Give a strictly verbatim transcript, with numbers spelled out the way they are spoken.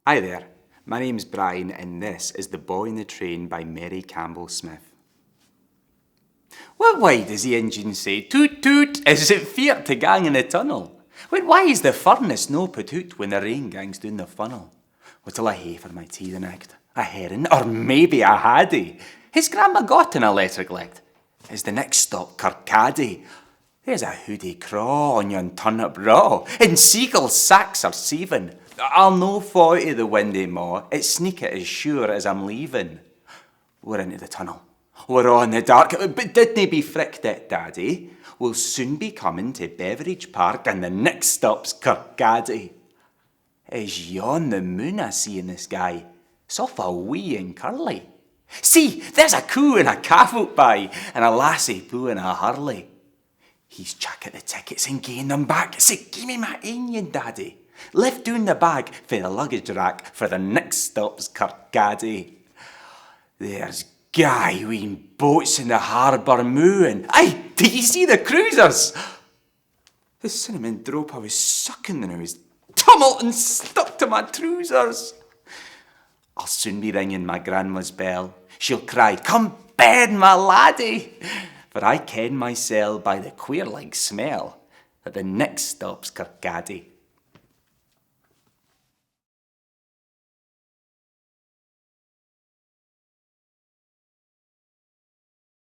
Hi there, my name's Brian and this is The Boy in the Train by Mary Campbell Smith. What wye does the engine say toot toot as it feart to gang in the tunnel? What wye is the furnace no put oot when the rain gangs doon the funnel? What'll I hae for my tea the nicht? A herrin, or maybe a haddie? His grandma got an electric licht? Is the next stop Kirkcaldy? There's a hoodie craw on yon turnip raw, and seagull sacks are seevin. I'll no fy to the windy maw, it's sneakin as sure as I'm leavin. We're into the tunnel. We're on the dark, but didna be fricht at, Daddy. We'll soon be comin to Beveridge Park and the next stop's Kirkcaldy. Is yon the moon I see in the sky? Sae fa wee and curly. See, there's a coo and a calf oot by, and a lassie pooing a hurley. He's checking the tickets and gieing them back. Sae gie me my ain, Daddy. Lift doon the bag fae the luggage rack, for the next stop's Kirkcaldy. There's gey ween boats in the harbour mooing. Aye, do ye see the cruisers? The cinnamon drop I was sucking then I was tummelt and stuck to my trousers. I'll soon be ringing my grandma's bell. She'll cry, "Come bed, my laddie!" For I ken mysel by the queer like smell that the next stop's Kirkcaldy.